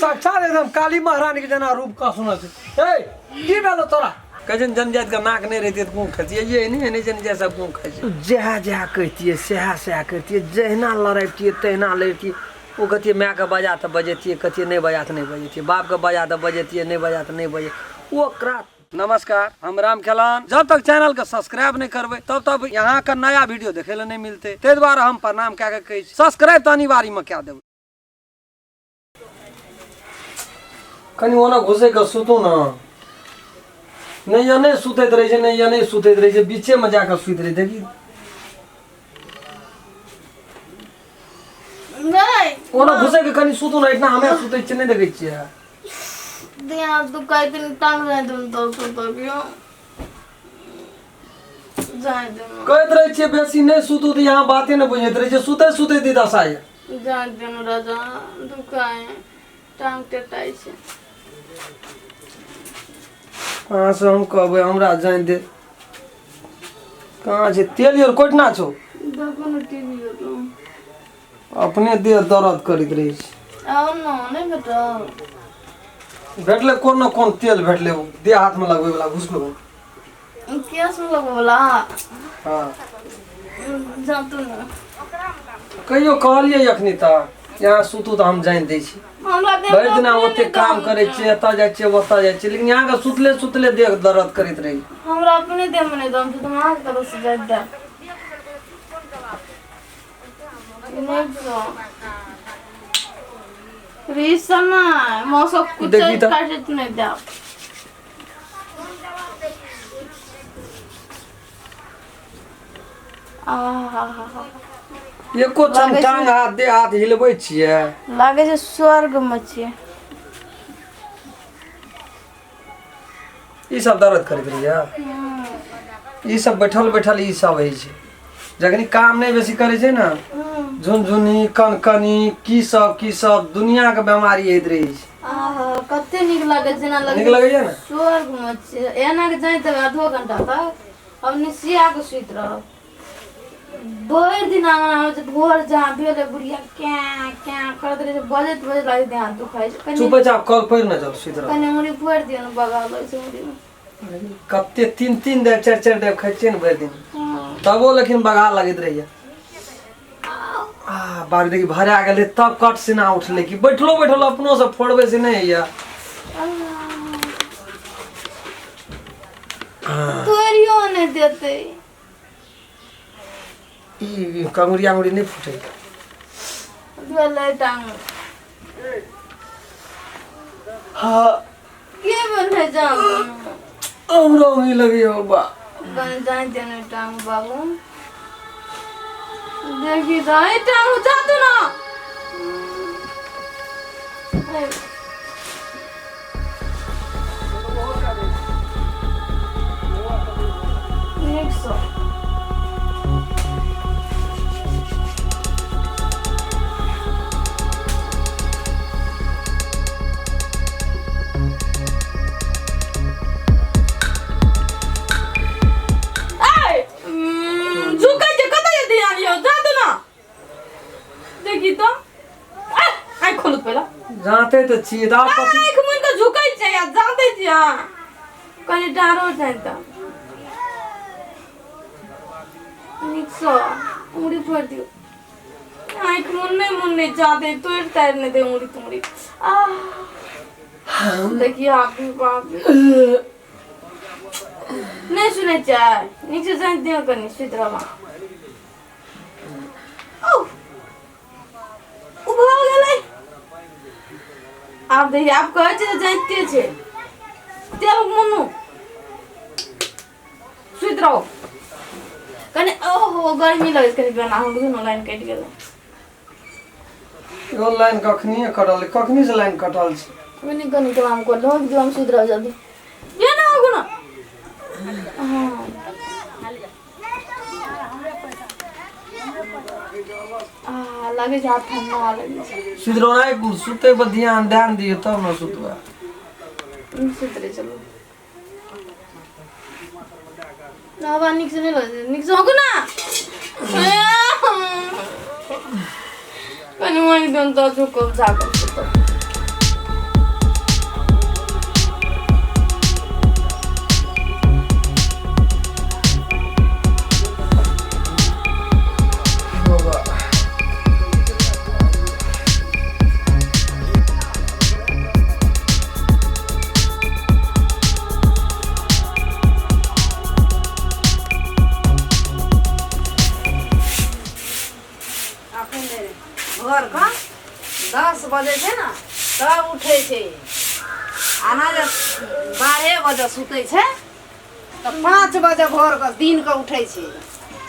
साक्षात एकदम काली महारानी के जेना रूप का सुनल छै। ए, की भेलो तोरा? कहै छै ने जनजाति के नाक नहि रहितै तऽ गुँ खैतियै। ये नहि एहने जनजाति सब गुँ खाइ छै। जएह जएह कहितियै सएह सएह करितियै, जहिना लड़ैबतियै तहिना लड़ितियै। ओ कहतियै मायके बजा तऽ बजैतियै, कहतियै नहि बजा तऽ नहि बजैतियै, बापके बजा तऽ बजैतियै, नहि बजा तऽ नहि बजै ओकरा। नमस्कार, हम राम खेलान। जब तक चैनल के सब्सक्राइब नहीं करबै तब तक यहाँ के नया वीडियो देखे ले नहीं मिलते, ताहि दुआरे हम प्रणाम कए के कहै छी सब्सक्राइब तऽ अनिवार्य में कए देबै। कनि ओना घुसै के सुतू ने, नहि या नहि सुतैत रहै छै, नहि या नहि सुतैत रहै छै, बीचे में जाके सुति रहै। देखी नहि, ओना घुसै के कनि सुतू ने, एहिठिना हमे सुतै छियै, नहि देखै छियै? देह हाथ दुखाइ तनि टांग जाय देम तऽ सुतबियौ जाय देम। कहैत रहै छियै बेसी नहि सुतू तऽ यहाँ बाते नहि बुझैत रहै छै, सुतै सुतै दी दशा यऽ। जाय देम राजा, दुखाइ टांग टेटाइ छै। कहाँ से हम कहबै हमरा जानि दे। कहाँ छै तेल your? कोटना छौ? देखो ने टीवी। अपने देह दर्द करैत रहै छै। आउ ने, नहि भेटल? भेटलै, कोन ने कोन तेल भेटलै, ओ देह हाथमे लगबै वला घुसलो। केस में लगबला? हँ। जातू ने। कहियो कहलियै अखनी तऽ यहाँ सुतू तऽ हम जानि दै छी। हमरा देह भरि दिना अपने ओते नहि काम दम करै छै। छियै, एतऽ जाइ छियै, ओतऽ जाइ छियै, लेकिन अहाँके सुतले सुतले देह दर्द करैत रहै। हमरा अपने देह में नहि दम छै तऽ हम अहाँके कतऽ से जाइत देब? नहि बुझल। रीस नहि मौसम कुछ देखी तऽ। काटैत नहि देब। आहा, एको क्षण लागै छै- टांग हाथ देह हाथ हिलबै छियै। लागै छै स्वर्ग में छियै। ई सब दर्द करैत रहैया ई सब, बैठल बैठल ई सब होइ छै। जखनी काम नहि बेसी करै छै ने, झुनझुनी कनकनी की सब की सब दुनिया के बीमारी होइत रहै छै। आहा, कते नीक लागै छै, जेना नीक लगै लगैया ने? स्वर्ग में छियै। एना के जाइत देबै आधो घंटा तक हम निशिया के सुति रहब। भरि दिन आंगना में जे भोर जहाँ भेलै बुढ़िया क्या क्या करैत रहै छै, बजैत बजैत लागै देह हाथ दुखाइ छै कनि। चुपेचाप कल पड़ि ने जाउ, सुति रहब। कनि मुड़ी फोड़ि दियौ ने, बगा लै छै मुड़ी में। कते तीन तीन देव चारि चारि देव खाइ छियै ने भरि दिन, तबो लेकिन बगा लगैत रहैया। आ बाप देखी भरा गेलै तब कट सिना उठलै कि बैठलो बैठल अपनो से फोड़बै से नहि होइया। तोड़ियो नहि देतै। ई कंगुरिया अंगुरी नहि फूटै। भेलै टांग। हाँ। के बने जाम? हमरो उंगली लगैया बा। बन जाए देने टांग बाबू। देखी तो ए टांग जा तू ना। नीक सँ। झुकै छै कतऽ ये ध्यान यौ? जा तू ना। देखी तो आँखि खोलू पहिला। जाते तऽ छियै तऽ आब कथी? आँखि मुनि कऽ झुकै छै आ जाते छी अहाँ। कनि डारो छै तऽ नीकसँ उंगरी फोड़ि दियौ। आँखि मुन्ने मुन्ने जादे तोड़ि ताड़ि नहि दे उंगरी तुंगरी। आह, देखिए आप भी बाप रे। नहि सुनै छियै? नीकसँ जानि दियौ, कनि सुति रहब। ओ भऽ गेलै। आब देखिए, आब कहै छै तऽ जानिते छै। तेल मुन्नू, सुति रहू कनि। ओहो, गर्मी लगै छै। कनि बना हो ने, लाइन कटि गेलै। इहो लाइन कखनिए कटल, कखनी से लाइन कटल छै। कनि कनि काम कर लो, एकदम सुति रहू जल्दी। ये ना होगो ना। हाँ, आ लगे छै आब ठंडा लगे छै। सुति रहू ने, सुतै पर ध्यान ध्यान दियौ तब ने सुतबै। सुति रहे चलू। हवा नीक से नहि लगै छै। नीक से होगो ना। कनि मोनि दन तऽ झुकब झाकब सुतब। अखन भोरके 10 बजे छै ने तब उठै छै आना जे 12 बजे सुतै छै तऽ 5 बजे भोरके दिनके उठै छै।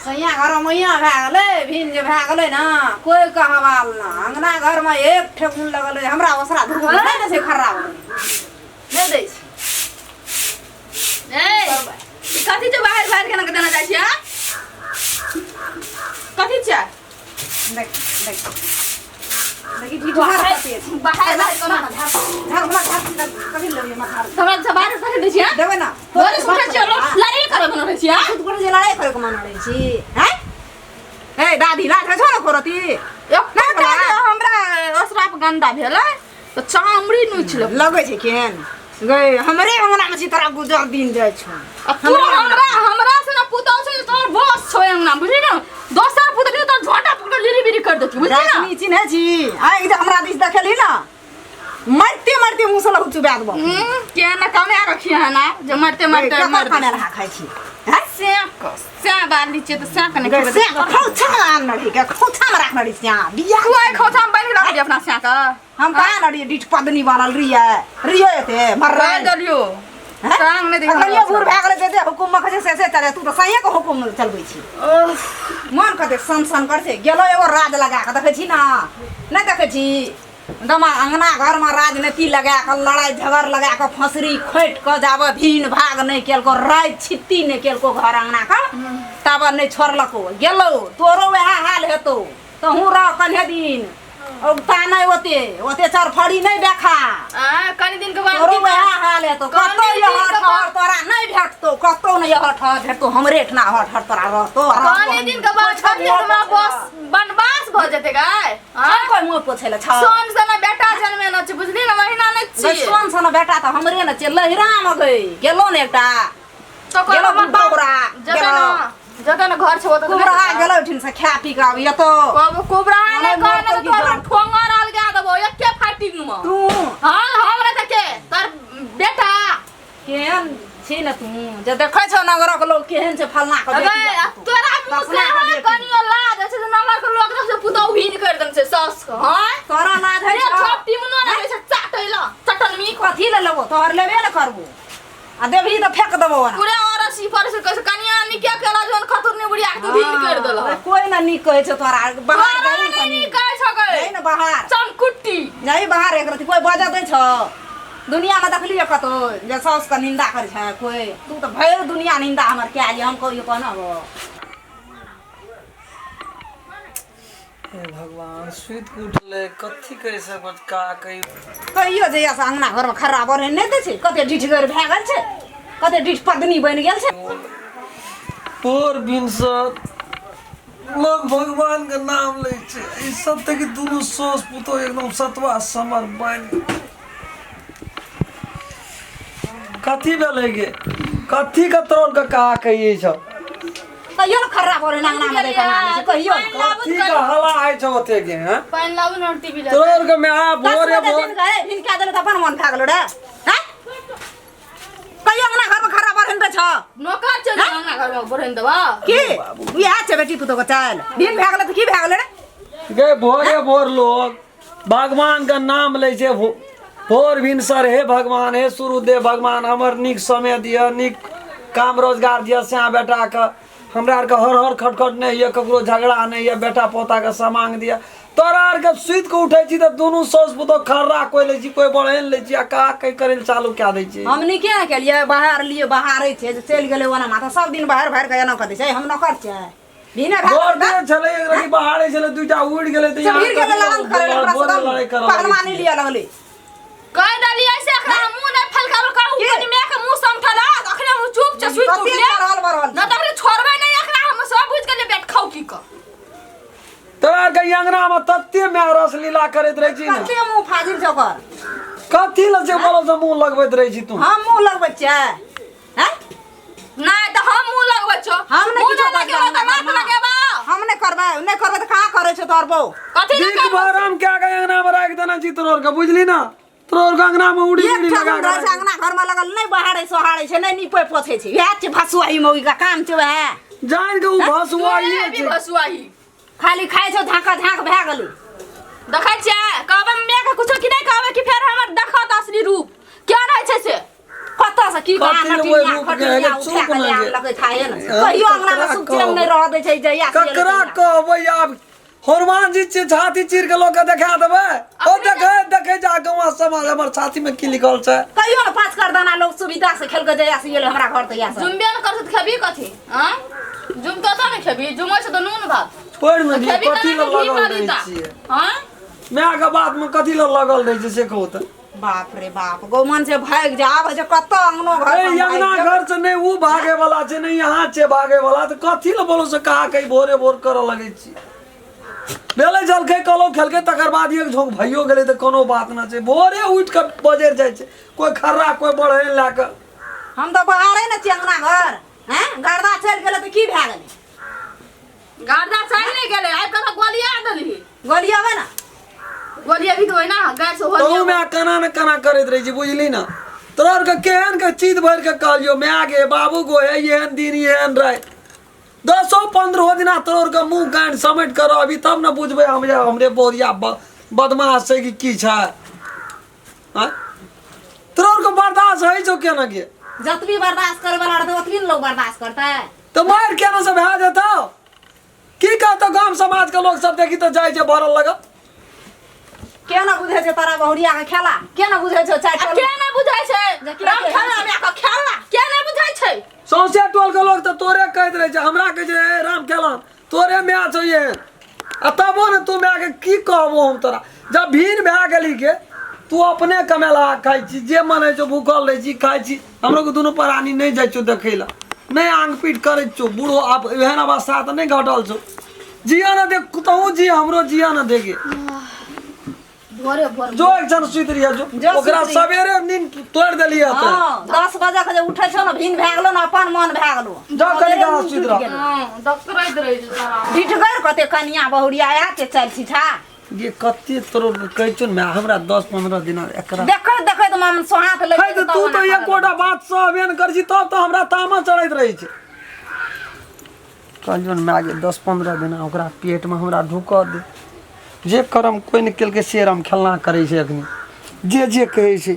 सैया घर मैया भए गेलै, भिन जे भए गेलै ने, कोइ के हवाल ना। अङ्गना घरमे एक ठेहुन लगल रहै, हमरा ओसरा धूप नहि दै छै, खर्रा नहि दै छै। ए कथी छै बाहर बाहर केना के देना जाइ छियै? कथी छै? देख देख देखी ढिढार कते छै। बाहर बाहर कोना झाड़ हमरा झाड़ कभी लेबै हमरा झाड़। हमरा सब बाहर कथी दै छियै? देबै ना। भोरे से उठै छियै, लोग लड़ाई करे मन रहै छियै। सुत कर जे लड़ाई करे के मन रहै छी हैं? ए दादी लाज छो न करती। एकटा जे हमरा ओसरा पर गंदा भेलै तऽ चामड़ी नुचि लेबै। लगै छै केहन गै हमरे अंगना में छी तोरा गुजर दिन जाइ छौ। आ तू हमरा हमरा से ना पुतौ छै तोर बस छौ अंगना, बुझली ना? दोसर पुतली तोर झोंटा पकड़ लिरी बिरी कर देती, बुझली ना? राखनी चिन्है छी आइ जे हमरा दिस देखली ना, मरते मरते मुँह से लहू चुबा देबो। के ना कमे रखी है ना जे मरते मरते केकर मर कमेल हा खाइ छी हैं? सेक से बाली छियै तऽ सेक नहि गै खेबै। से खोछा में आन रही के खोछा में राखने रही स्या बिया। तू आइ खोछा में बान्हि के राखली अपना सेक। हम कहाँ न रहियै, डीठ पदनी बनल रहियै रहियै एते मर कहि देलियो संग नहि देखा। अखनियो बूढ़ भए गेलै, जे जे हुकुम में खसे से से चले, तू तऽ सहिए के हुकुम चलबै छी। मन कते सन सन करै छै। गेलो एगो राज लगा कऽ देखै छी ना, नहि देखै छी दमा अङ्गना घरमे राजनीति लगा कऽ लड़ाइ झगड़ लगा कऽ फसरी खोटि कऽ जाबऽ भिन भाग नहि केलको, राइ छित्ती नहि केलको घर अङ्गना कऽ ताबऽ नहि छोड़लको। गेलौ तोरो वएह हाल हेतौ, तहूँ रह कन्हे दिन औगता नहि, ओते ओते चरफड़ी नहि देखा। आ कनि दिन के बाद तोरो की वएह हाल हेतौ। कनि कतौ दिन यहर के ठहर बाद- तोरा नहि भेटतौ, कतौ नहि यहर ठहर भेटतौ, हमरे ठना हर ठहर तोरा रहतौ। कनि दिन के बाद कथी हमरा बस बनवास भऽ जेतै गाय? हम कोइ मुँह पोछै लए छौ? सोन सन बेटा जनमे न छै, बुझली ने? महीना नहि गै, छियै। सोन सन बेटा तऽ हमरे ने छै। लहिराम गै गेलो ने एकटा तो कोइ गेलो हमर बाप कुबरा जतऽ गेलो न जतऽ न घर छौ ओतऽ तऽ कुबरा नहि गेलो ओहिठिन से खा पी कऽ आब एतौ। कब कुबरा नहि मने कह मरतौ ने की तोरा जर? ठोंगर अलगा देबो एके फाटिंग मे। तू हाँ हमरा तऽ के तोर बेटा केहन छी ने तू जे देखै छौ नगरक लोग केहन छै फलना के अबे बेटी। आ तोरा मुँह से फलना के बेटी। कनियो लाज छै जे नगर के लोग से पुतहु हीन कर देन छै सास के। हाँ तोरा लाज होइ रे छौ? छोप टिमनो नै छै चाटै ल चटनमी। कथी ले लेबो? तोहर लेबे ने करबो आ देबही तऽ फेक देबो ओना। पूरे औरत ई पर से कहै छै कनिया निके केला जोन खतुरनी बुढ़िया के तू हीन कर देलह। हाँ, कोइ ने नीक कहै छौ तोरा। बाहर तोरा जाही नहि कनी नीक कहै छौ गै। जाही ने बाहर चमकुट्टी जाही बाहर एक रति कोइ बजऽ दै छौ दुनियामे? देखलियै कतौ जे साउसके निंदा करै छै कोइ? तू तऽ भरि दुनिया निंदा हमर कए लिअ, हम कहियो कहना हो? हे भगवान, सुति के उठले कथी करि सकत का कही? कहियो जहिया से अंगना घरमे खर्रा बढ़े नहि दै छै, कते ढिठगर भए गेल छै, कते ढिठ पदनी बनि गेल छै। भोर भिनसर लोग भगवान के नाम लै छै, ई सब तऽ कि दुनू सास पुतोह एकदम सतवा समर बनि कथी भेलै गे? कथी के तोड़ के कहा कहिए छौ? कहियो ने खर्रा बढ़े अंगनामे दै के नाम लै छै कहियो ने। कथी के हला आइ छौ ओते गे? हैं पानि लाबू ने टीवी लग। तोड़ के मैं आ 10 भोरे बजे भोर दिन गए हिनका देले तऽ अपन मन खा गेलो रे हैं? कहियो अंगना घरमे खर्रा बढ़े दै छौ? नौकर चल अंगना घर में बढ़ेन देबा की इएह छै बेटी पुतोह के चालि? दिन भए गेलै तऽ की भए गेलै रे? गे भोरे भोर लोग भगवान के नाम लै छै, भोर भिनसर हे भगवान, हे सूर्यदेव भगवान, हमर नीक समय दिअ, नीक काम रोजगार दिअ, श्याम बेटाके हमरा आरके हर हर खटखट नहि यऽ, ककरो झगड़ा नहि यऽ, बेटा पोताके समांग दिअ। तोरा आरके सुति कऽ उठै छी तऽ दुनू साउस पुतोह खर्रा कोइ लै छी, कोइ बढ़ैन लै छी आ कहा कहि करै लए चालू कए दै छी। हम नीके ने केलियै बाहर लिए बाहरे छै जे चलि गेलै ओना माथा सब दिन बाहर बाहर के एना कऽ दै छै। हम नौकर छियै बिना भए घर दे छलै एक रति बाहरे छलै, दुईटा उड़ि गेलै तऽ सब गिर गेलै, लगन करे हमरा बोले सदम लड़ाइ करऽ लगै पहलवानी छी। लिअ लगलै। कह देलियै से एकरा मुंह नहि फलकाबल कहू। की? कनि my के मुंह समठल अखने हम चुप छै सुति कते उठले चढ़ल बढ़ल न तऽ अखने छोड़बै नहि एकरा, हम सब बुझि गेलियै बेट खाउ की कऽ। तोरा आरके ई अंगनामे तते माय रस लीला करैत रहै छी ने। कते मुँह फाजिल छै ओकर। कथी लए छै बोलो से मुँह लगबैत रहै छी तू? हम मुँह लगबै छियै हैं? नहि तऽ हम मुंह लगबै छौ। हम नहि मुंह किछो नहि लगेबा तऽ बजबै। नाक लगेबा। हम नहि करबै, नहि करबै तऽ कहाँ करै छौ तोहर बहू? कथी दिन लगेबा? भर हम क्या के अंगना में राख देना छी तोर के, बुझली ना? तोर के अंगना में उड़ी एक उड़ी ठाम लगा के रहै छै राख। अंगना घरमे लगल नहि बहारै सोहारै छै, नहि नीपै पोछै छै, इएह छै भसुआही मौगी के काम छै वएह। जान के उ भसुआइए भी छै। भसुआही। खाली खाइ छौ झाँका झाँक भए गेलै। देखै छियै कहबै मम्मी के कुछो कि नहि कहबै कि फेर हमर देखत असली रूप क्या रहै छै से कतऽ से की कथी कहाँ लए ओहि नटिनिया रूप के खटिनिया हेगे उठा चुप के ने ले गे। आनलकै थाहे ने। हाँ, कहियो अंगना मे ककरा सुख चैन नहि कहबै? रहऽ दै छै जहिया से एलै ककरा तहिया। कहबै आब हनुमान जी छै छाती चीर के लोग के देखा देबै ओ देखे देखे जा गाँव समाज हमर छाती में की लिखल छै। कहियो ने पाँच कर दाना लोग सुविधा से खेल के जहिया से एलै हमरा घर तहिया से। जुमबे ने करतै तऽ खेबही कथी आँय जुम कतऽ ने खेबही जुमै छै तऽ नून भात छोड़ि ने दियौ खेबही कथी केना लए घी लगल मारी रहै ता छियै आँय माय के बात में कथी लए लगल रहै छै से कहू तऽ। बाप रे बाप गौमन से भागि जा आबै छै कतऽ अंगनो घर ए से भागि अंगना जेबै। घर से नहि उ भागे वाला छै नहि यहाँ छै भागे वाला तऽ कथी लए बोलो से कहा कही भोरे भोर करऽ लगै छी। भेलै जलखै कलो खेलकै तकर बाद एक झोंक भइयो गेलै तऽ कोनो बात नहि छै भोरे उठि कऽ बजरि जाइ छै कोइ खर्रा कोइ बढ़ै लए कऽ। हम तऽ बाहरे ने छियै अंगना घर हैं गर्दा चलि गेलै तऽ की भए गेलै? गर्दा चलि नहि गेलै आबि कऽ गोलिया देलही। गोलियेबै ने गोलियेबी तऽ ओहिना गैस हो तहू माय केना ने केना करैत रहै छी बुझली ने तोरा आरके केहन के चीज भरि के कहलियौ माय गे बाबू गो हे एहन दिन एहन राति 10-15 दिना तोरा आरके मुँह कान समेट कऽ रहबी तब ने बुझबै हम जे हमरे बोरिया बदमाश छै कि की छै। आँय तोरा आरके बर्दाश्त होइ छौ केना गे? जतबी बर्दाश्त करे वाला रहतै ओतबी ने लोग बर्दाश्त करतै। तऽ मारि केना से भए जेतौ की कहतौ गाम समाज के लोग सब देखी तऽ जाइ छै भरल लगल। के ना बुझै छै तोरा बहुरिया के खेला के ना बुझै छै चारि आ टोल के नहि बुझै छै जे के राम के खेला छै। बे के खेला के नहि बुझै छै? सौंसे टोल के लोग तऽ तोरे कहैत रहै छै हमरा कहै छै ए राम खेला तोरे माय छौ एहन आ तबो ने तू माय के की कहबो हम तोरा जब भीड़ भए गेली के तू अपने कमेला खाइ छी जे मन होइ छौ भूखल रहै छी खाइ छी हमरो के दुनू प्राणी नहि जाइ छौ देखै लए नहि आंग पीट करै छौ बूढ़ो आब एहन अवस्था तऽ नहि घटल छौ जिया न दे तहूँ जी हमरो जिया न दे गे। भोरे भोर जो एक जन सुति रहिया जो जो सुति ओकरा रहिया। सवेरे नींद तोड़ि देलियै तऽ। हाँ 10 बजे के जे उठै छौ ने भिन भए गेलो ने अपन मन भए गेलो। जा कनि गाँव सुति रह। हाँ डॉक्टर रहै छै सारा। ढिठगर कते कनिया बहुरिया आया ते चल छी छा। ये कते तोरो कहै छौ ने हमरा 10-15 दिना एकरा देखैत देखैत मन सोहात लागि है तऽ तू तऽ एकोटा बात सब एहन करै छी तब तऽ हमरा तामा चढ़ैत रहै छै। कहलियौ ने माय गे 10-15 दिना ओकरा पेटमे हमरा ढुकऽ दे जे करम कोइ नहि केलकै से राम खेलना करै छै अखनी जे जे कहै छै।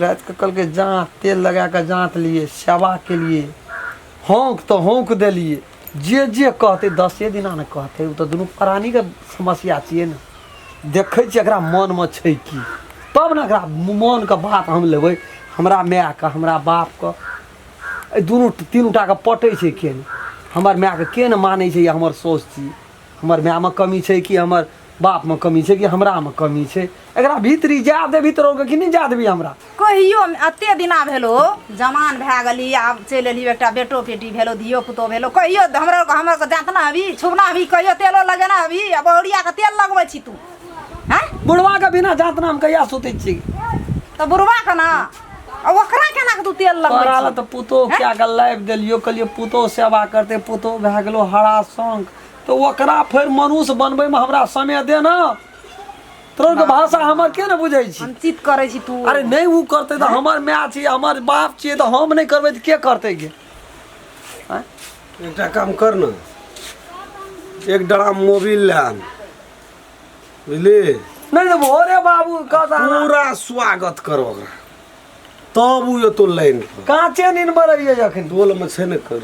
रातिके कहलकै जाँत तेल लगा कऽ जाँत लिए सेवा केलिए हौंक तऽ हौंक देलिए जे जे कहतै 10 दिना ने कहतै ओ तऽ दुनू प्राणीके समस्या छियै ने। देखै छियै एकरा मनमे छै की तब ने एकरा मनके बात हम लेबै हमरा मायके हमरा बापके एहि दुनू तीनू टाके पटै छै के नहि हमर मायके के ने मानै छै हमर साउस छी हमर मायमे कमी छै कि हमर बापमे कमी छै कि हमरामे कमी छै एकरा भीतरी जा देबही तोरा कि नहि जा देबही हमरा। कहियो एते दिना भेलो जवान भए गेली आब चलि एली एकटा बेटो बेटी भेलो धियो पुतो भेलो कहियो हमरा हमरा जात ना अभी छुबना अभी कहियो तेलो लगेना अभी आ बहुरिया के तेल लगबै छी तू हैं? बुढ़वा के बिना जात नाम कहिया सुतै छी? तऽ बुढ़वा के ना आ ओकरा केना के तू तेल लगबै तोरा छी? लए तऽ पुतोह क्या के लाबि देलियो कहलियो पुतोह सेवा करतै पुतोह भए गेलो हरा शंख तऽ ओकरा फेर मनुष्य बनबैमे हमरा समय दे ने। तोरा के भाषा हमर के ने बुझै छी? हम चित करै छी तू। अरे नहि ओ करतै तऽ हमर माय छी हमर बाप छियै तऽ हम नहि करबै तऽ के करतै गे? आँय? एकटा काम कर ने एक ड्राम मोबिल ले आन बुझली? नहि तऽ भोरे बाबू कहता पूरा स्वागत कर ओकरा तब उ एतो लाइन पर। काँचे नींद में रहियै जखन टोल में छै ने कर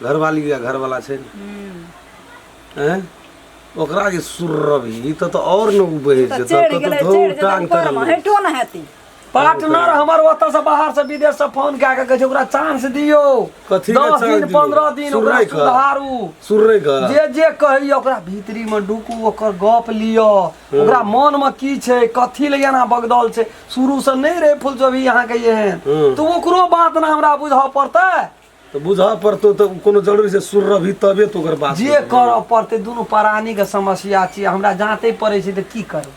घरवाली या घरवाला छै ने हैं ओकरा जे सुर्रबही तऽ और ने उ बहि तऽ जेतौ चढ़ि कतौ गेलै धौ चढ़ि जेतै टांग ऊपरमे तरल हेटो ने हेतै। पार्टनर हमर ओतऽ से बाहर से विदेश से फोन कए के कहै छै ओकरा चांस दियौ कथी के 10 चांस दिन दियौ? 15 दिन ओकरा सुर्रै के? सुधारू सुर्रै के? जे जे कहैया ओकरा भीतरी में डुकू ओकर गप लिअ ओकरा मन में की छै कथी लए एना बगदल छै शुरू से नहि रहे फुलचोभी अहाँके एहन तऽ ओकरो बात ने हमरा बुझऽ पड़तै। तऽ बुझऽ पड़तौ तऽ कोनो जरूरी छै सुर्रबही तबे तऽ ओकर बात जे करऽ पड़तै दुनू प्राणीके समस्या छियै हमरा जाँते पड़ै छै तऽ की करू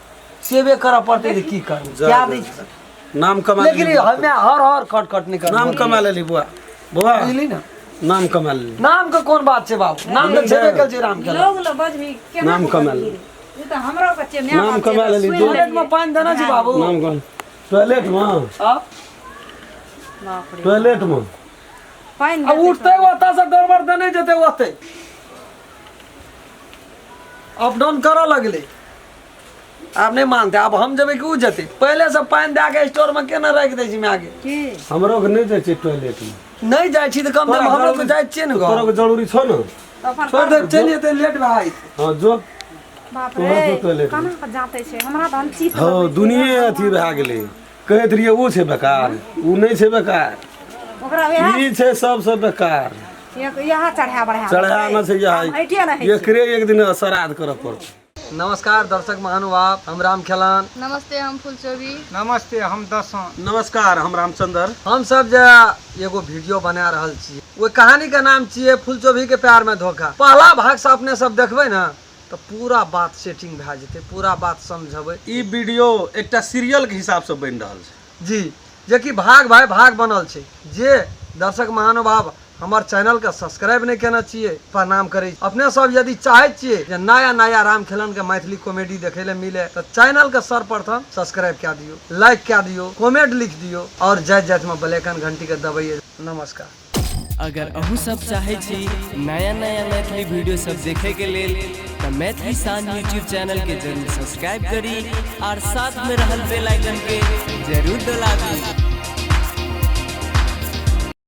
सेवे करऽ पड़तै तऽ की करू जा, क्या जा, दै जा। छी नाम कमा लेकिन लेली हमे हर हर खट खट नहीं नाम करब कमा लेली बुआ बुआ बुझली ने नाम कमा लेली। नाम के कोन बात छै बाबू नाम तऽ छेबे कल छै राम के लोग ल बजबी केना नाम के कमा बजबी? लेली। ई तऽ हमरो के छियै, माय नाम बाप छियै, कमा लेली, सुनि दू- टॉयलेट में पानि देने छी बाबू नाम कमा टॉयलेट में हाँ? बाप रे टॉयलेट में पानि आ देतै उठतै ओतऽ से गड़बड़ देने जेतै ओतै। अप डाउन करऽ लगलै। आब नहि मानतै, आब हम जेबै कि ओ जेतै? पहिले से पानि दए के स्टोर मे केना राखि दै छी मायके। की हमरो के नहि जाइ छै टॉयलेट मे? नहि जाइ छी तऽ कम से कम हमरो तऽ जाइ छियै ने। तोरा गाँव के जरूरी छौ ने? तऽ अपन छोड़ि दे, चलि जेतै, लेट भए जेतै। हँ, जो। बाप तोरा रे, जो टॉयलेट मे। केना कऽ जाँतै छै हमरा तऽ हम चीत। हँ, दुनिये अथी भए गेलै। कहैत रहियै ओ छै बेकार, ओ नहि छै बेकार। ओकरा वएह ई छै सबसँ बेकार। इएह चढ़ा बढ़ा चढ़ा न छै। ऐठिए ने यहाँ एकरे एक दिन श्राद्ध करऽ पड़तै। नमस्कार दर्शक महानुभाव, हम राम खेलान। नमस्ते, हम फुलचोबी। नमस्ते, हम दसों। नमस्कार, हम रामचंद्र। हम सब जे एगो वीडियो बना रहल छी, ओहि कहानी के नाम छियै फुलचोभी के प्यार में धोखा। पहला भाग से अपने सब देखबै ने तऽ पूरा बात सेटिंग भए जेतै, पूरा बात समझबै। ई वीडियो एकटा सीरियल के हिसाब से बनि रहल छै। जी, जेकि भाग भाई भाग बनल छै। जे दर्शक महानुभाव हमर चैनल के सब्सक्राइब नहि केने छियै, प्रणाम करै छी। अपने सब यदि चाहै छियै जे नया नया राम खेलन के मैथिली कॉमेडी देखै लए मिले, तऽ चैनल के सर्वप्रथम सब्सक्राइब कए दियौ, लाइक कए दियौ, कमेंट लिख दियौ और जाइत जाइत में बेल आइकन घंटी के दबैयै। नमस्कार। अगर अहूँ सब चाहै छी नया नया मैथिली वीडियो सब देखे के लेल, तऽ मैथिली शान यूट्यूब चैनल के जरूर सब्सक्राइब करी और साथ में रहल बेल आइकन के जरूर दबा दी।